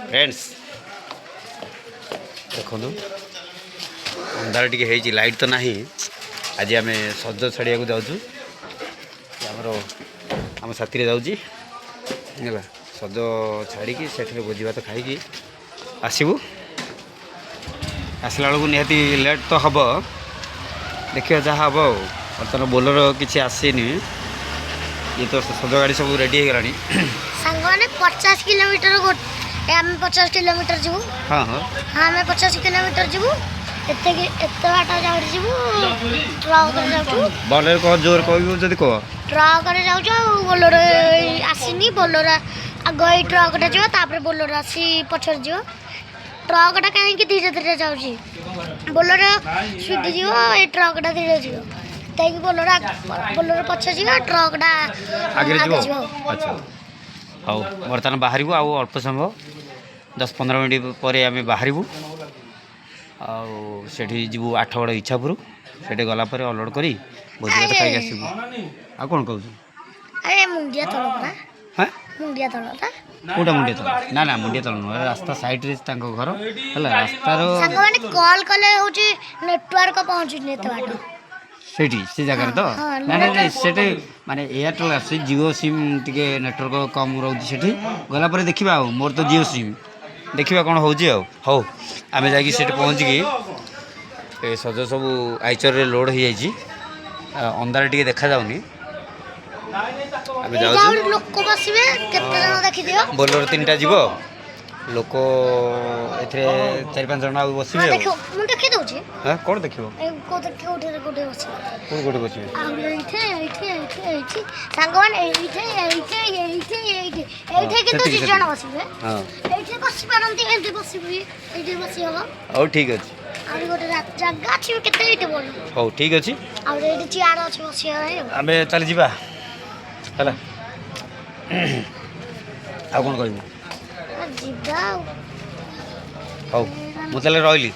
Friends, ଦେଖନ୍ତୁ, ଅନ୍ଧାର ଟିକେ ହେଇଛି, ଲାଇଟ୍ ତ ନାହିଁ। ଆଜି ଆମେ ସଜ ଛାଡ଼ିବାକୁ ଯାଉଛୁ। ଆମର ଆମ ସାଥିରେ ଯାଉଛି। ହେଲା, ସଜ ଛାଡ଼ିକି ସେଠାରେ ଭୋଜି ଭାତ ଖାଇକି ଆସିବୁ। ଆସିଲା ବେଳକୁ ନିହାତି ଲେଟ୍ ତ ହେବ। ଦେଖିବା ଯାହା ହେବ। ଆଉ ବର୍ତ୍ତମାନ ବୋଲର କିଛି ଆସିନି। ଇଏ ତ ସଜ ଗାଡ଼ି ସବୁ ରେଡ଼ି ହେଇଗଲାଣି। ସାଙ୍ଗମାନେ, 50 କିଲୋମିଟର ଆମେ 50 କିଲୋମିଟର ଯିବୁ। ହଁ ହଁ ହଁ, ଆମେ 50 କିଲୋମିଟର ଯିବୁ। ଏତେ ଏତେ ବାଟ ଯାଉଛୁ, ଯିବୁ, ଟ୍ରକରେ ଯାଉଛୁ। ଭଲରେ କହ, ଜୋର କହିବୁ ଯଦି କହ। ଟ୍ରକରେ ଯାଉଛୁ ଆଉ ବୋଲର ଆସିନି। ବୋଲର ଆଗ, ଏଇ ଟ୍ରକଟା ଯିବ, ତାପରେ ବୋଲର ଆସି ପଛରେ ଯିବ। ଟ୍ରକଟା କାହିଁକି ଧୀରେ ଧୀରେ ଯାଉଛି? ବୋଲର ସ୍ପିଡ଼ ଯିବ, ଏଇ ଟ୍ରକଟା ଧୀରେ ଯିବ। କାହିଁକି? ବୋଲର ବୋଲର ପଛରେ ଯିବ, ଟ୍ରକଟା ଆଗରେ ଯିବ। ଯିବ। ଆଚ୍ଛା, ହଉ, ବର୍ତ୍ତମାନ ବାହାରିବୁ। ଆଉ ଅଳ୍ପ ସମୟ, 10-15 ମିନିଟ୍ ପରେ ଆମେ ବାହାରିବୁ। ଆଉ ସେଠି ଯିବୁ ଆଠଗଡ଼ ଇଚ୍ଛାପୁର। ସେଠି ଗଲା ପରେ ଅଲୋଡ଼ କରି ଭୋଜି ଭାତ ଖାଇକି ଆସିବୁ। ଆଉ କ'ଣ କହୁଛୁ? ଆରେ, ମୁଣ୍ଡିଆ ତଳ ପରା। ହଁ। ମୁଣ୍ଡିଆ ତଳଟା। କେଉଁଟା ମୁଣ୍ଡିଆ ତଳ? ନା ନା, ମୁଣ୍ଡିଆ ତଳ ନୁହଁ, ରାସ୍ତା ସାଇଡ଼୍ରେ ତାଙ୍କ ଘର ହେଲା, ରାସ୍ତାର। ସାଙ୍ଗମାନେ, କଲ୍ କଲେ ହେଉଛି ନେଟୱାର୍କ ପହଞ୍ଚୁନି ଏତେ ବାଟ। ସେଇଠି ସେ ଜାଗାରେ ତ। ହଁ। ନା ନା ନାଇଁ, ସେଠି ମାନେ ଏୟାରଟେଲ୍ ଆସୁଛି, ଜିଓ ସିମ୍ ଟିକେ ନେଟୱାର୍କ କମ୍ ରହୁଛି। ସେଠି ଗଲା ପରେ ଦେଖିବା। ଆଉ ମୋର ତ ଜିଓ ସିମ୍, ଦେଖିବା କ'ଣ ହେଉଛି। ଆଉ ହଉ, ଆମେ ଯାଇକି ସେଠି ପହଞ୍ଚିକି ଏ ସଜ ସବୁ ଆଇଚରରେ ଲୋଡ଼ ହେଇଯାଇଛି। ଅନ୍ଧାର ଟିକେ ଦେଖାଯାଉନି। ଆମେ ଏଇ ଯାଉଛୁ। ଯାଉଠି ଲୋକ ବସିବେ, କେତେ ଜଣ ଦେଖିଦିଅ। ବୋଲର ତିନିଟା ଯିବ, ଲୋକ ଏଥିରେ ଚାରି ପାଞ୍ଚ ଜଣ ଆଉ ବସିବେ। ଆଉ ଦେଖିବ, ମୁଁ ଦେଖି ଦଉଛି। ହଁ, କ'ଣ ଦେଖିବ? ଏଇ କୋଉଠି କୋଉଠି କୋଉଠି ବସିବ। କୋଉଠି କୋଉଠି ବସିବେ? ଆଉ ଏଇଠି, ଏଇଠି, ଏଇଠି, ଏଇଠି। ସାଙ୍ଗମାନେ, ଏଇଠି, ଏଇଠି, ଏଇଠି, ଏଇଠି, ଏଇଠି କିନ୍ତୁ ସେତିକି, ଦି ଜଣ ସେତିକି। ବସିବେ। ଏଇଠି ବସି ପାରନ୍ତି, ଏମିତି ବସିବି, ଏଇଠି ବସି ହବ। ହଉ, ଠିକ୍ ଅଛି। ଆହୁରି ଗୋଟେ ଜାଗା ଅଛି ବି କେତେ ଏଇଠି ବଡ଼। ହଉ, ଠିକ୍ ଅଛି। ଆଉ ଏଇଠି ଚେୟାର ଅଛି ବସିବା ପାଇଁ ଆଉ। ଆମେ ଚାଲି ଯିବା। ହେଲା, ଆଉ କ'ଣ କହିବୁ? ଆଉ ଯିବା ଆଉ। ହଉ, ମୁଁ ତାହେଲେ ରହିଲି।